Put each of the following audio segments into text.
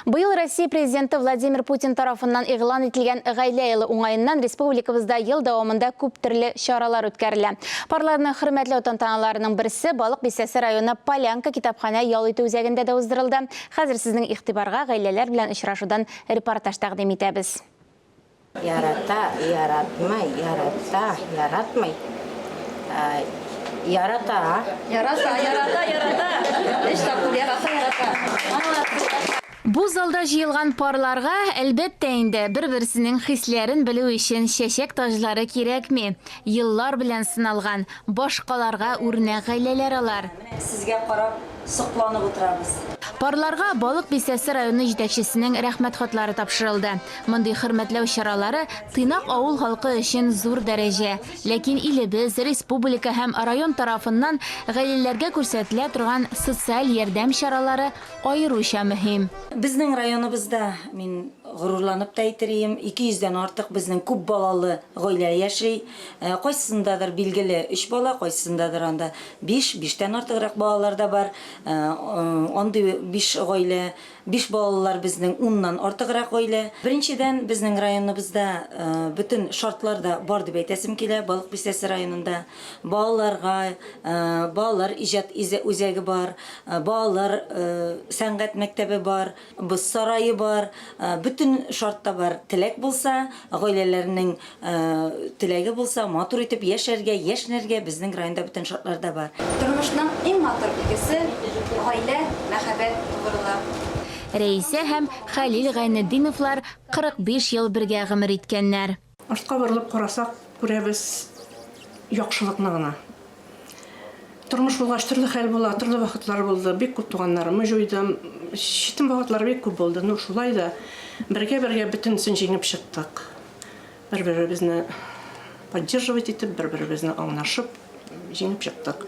Быел Россия Президенты Владимир Путин тарафыннан игълан ителгән Гаилә елы уңаеннан республикабызда ел дәвамында күп төрле чаралар үткәрелә. Парларны хөрмәтләү тантаналарының берсе Балык Бистәсе районы Полянка китапханә ял итү үзәгендә дә уздырылды. Хәзер сезнең игътибарга гаиләләр белән очрашудан репортаж тәкъдим итәбез. Ярата, яратмый, ярата, яратмый. Ярата. Ярата, ярата, ярата. Өч тапкыр ярата, ярата. Молодцы. Бу залда җыелган парларга, әлбәттә инде, бер-берсенең хисләрен белү өчен чәчәк таҗлары кирәкми. Еллар белән сыналган, башкаларга үрнәк гаиләләр алар. Менә сезгә карап сокланып утырабыз. Парларга Балык Бистәсе районы җитәкчесенең Рәхмәт хатлары тапшырылды. Мондый хөрмәтләү чаралары тыйнак авыл халкы өчен зур дәрәҗә. Ләкин илебез, республика һәм район тарафыннан гаиләләргә күрсәтелә торган социаль ярдәм чаралары аеруча мөһим. Безнең районыбызда, мин горурланып та әйтер ием, 200 дән артык безнең күп балалы гаилә яши. Кайсысындадыр, билгеле, өч бала, кайсысындадыр анда Биш, биштән артыграк балалар да бар. Андый биш гаилә, биш балалылар безнең уннан артыграк гаилә. Беренчедән, безнең районыбызда бөтен шартлар да бар дип әйтәсем килә. Балык Бистәсе районында балаларга балалар иҗат үзәге бар, балалар сәнгать мәктәбе бар. Боз сарае бар, бөтен шарт та бар. Теләк булса, гаиләләрнең теләге булса, матур итеп яшәргә, яшьнәргә безнең районда бөтен шартлар да бар. Тормышның иң матур билгесе, гаилә, мәхәббәт, тугрылык. Рәисә һәм Хәлил Гайнетдиновлар 45 ел бергә гомер иткәннәр. Артка борылып карасак, күрәбез яхшылыкны гына. Тормыш булгач, төрле хәл була, төрле вакытлар булды. Бик күп туганнарымны җуйдым. Читен вакытлар бик күп булды. Ну, шулай да бергә-бергә бөтенесен җиңеп чыктык. Бер-беребезне поддерживать итеп, бер-беребезне аңлашып җиңеп чыктык.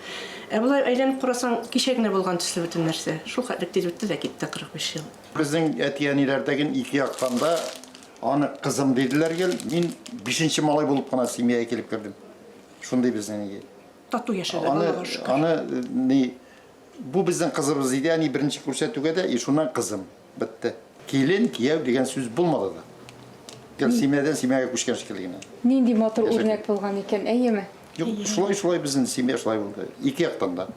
Ә болай әйләнеп карасаң, кичә генә булган төсле бөтен нәрсә. Шул хәтлек тиз үтте дә китте 45 ел. Безнең әти-әниләр дә гел ике яктан да аны кызым диделәр гел. Мин бишенче малай булып кына семьяга килеп кердем. Шундый безнең әни. Тату яшәдек, Аны, Аллага шөкер. аны ни, бу безнең кызыбыз диде әни беренче күрсәтүгә дә, и шуннан кызым. Бетте. Килен, кияү дигән сүз булмады да. Гел семьядан семьяга күчкән шикелле генә. Нинди матур Яшәдек. үрнәк булган икән, әйеме? Юк, шулай, шулай безнең семья шулай булды. Ике яктан да.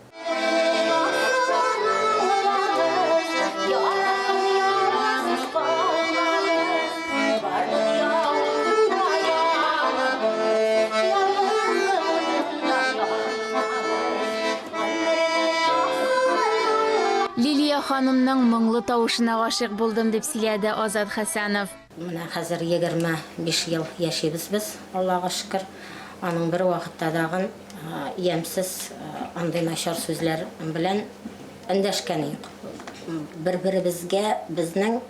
Лилия ханымның моңлы тавышына гашыйк булдым, дип сөйләде Азат Хәсәнов. Менә хәзер 25 ел яшибез без, Аллага шөкер. Аның бер вакытта дагын ямьсез, андый начар сүзләр белән эндәшкәне юк. Бер-беребезгә безнең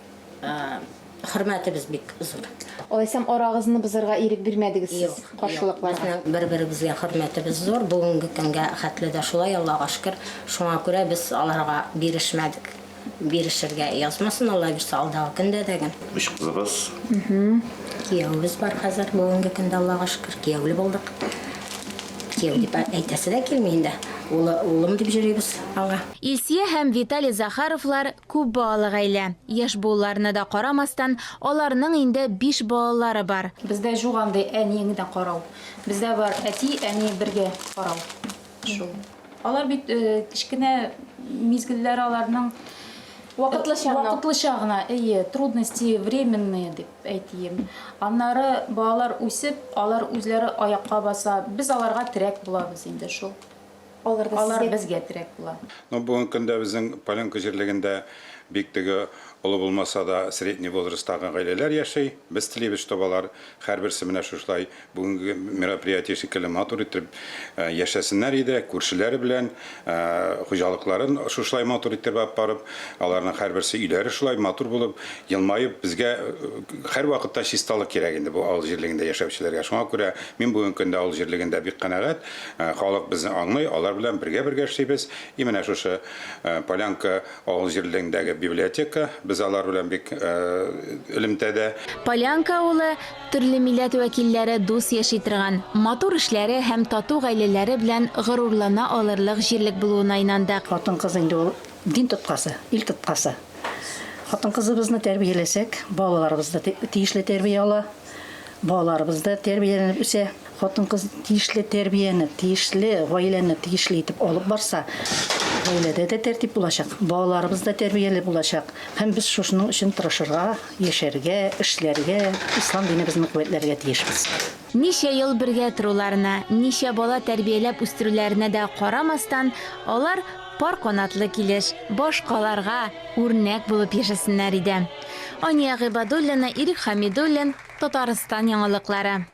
хөрмәтебез бик зур. Алайсам, арагызны бозарга ирек бирмәдегез сез Юк, юк. каршылыкларга? Безнең бер-беребезгә хөрмәтебез зур. Бүгенге көнгә хәтле дә шулай, Аллага шөкер. Шуңа күрә без аларга бирешмәдек. Бирешергә язмасын, Алла бирсә, алдагы көндә дә гел. Өч кызыбыз. Киявебез бар хәзер, бүгенге көндә, Аллага шөкер, кияүле булдык. Кияү дип әйтәсе дә килми инде. Улы, улым дип йөрибез аңа. Илсия һәм Виталий Захаровлар күп балалы гаилә. Яшь булуларына да карамастан, аларның инде биш балалары бар. Бездә җук андый әни генә карау. Бездә бар әти, әни бергә карау. Шул. Алар бит кечкенә мизгелләр аларның Вакытлыча гына. Вакытлыча гына, әйе, трудности временные дип әйтием. Аннары балалар үсеп, алар үзләре аякка баса. Без аларга терәк булабыз инде шул. Алар да Алар сезгә безгә терәк була. Ну, бүгенге көндә безнең Поленка җирлегендә бик теге олы булмаса да, средний возрасттагы гаиләләр яши. Без телибез, чтобы алар һәрберсе менә шушылай Бүгенге мероприятие шикелле матур итеп яшәсеннәр иде, күршеләре белән хуҗалыкларын шушылай матур итеп алып барып, аларның һәрберсе өйләре шулай матур булып, елмаеп, безгә һәрвакытта чисталык кирәк инде бу авыл җирлегендә яшәүчеләргә. Шуңа күрә мин бүгенге көндә авыл җирлегендә бик канәгать, халык безне аңлый, алар белән бергә-бергә эшлибез. И менә шушы Полянка Авыл җирлегендәге библиотека, без алар белән бик элемтәдә. Полянка авылы, төрле милләт вәкилләре дус яши торган, матур эшләре һәм тату гаиләләре белән горурлана алырлык җирлек булуына инандык. Хатын-кыз инде ул дин тоткасы, ил тоткасы. Хатын-кызыбызны тәрбияләсәк, балаларыбыз да тиешле тәрбия ала, балаларыбыз да тәрбияләнеп үсә. Хатын-кыз тиешле тәрбияне, тиешле гаиләне тиешле итеп алып барса, гаиләдә дә тәртип булачак, балаларыбыз да тәрбияле булачак. Һәм без шушының өчен тырышырга, яшәргә, эшләргә, ислам динебезне куәтләргә тиешбез. Ничә ел бергә торуларына, ничә бала тәрбияләп үстерүләренә дә карамастан, алар пар канатлы килеш, башкаларга үрнәк булып яшәсеннәр иде. Ания Гыйбадуллина, Ирек Хәмидуллин, Татарстан яңалыклары.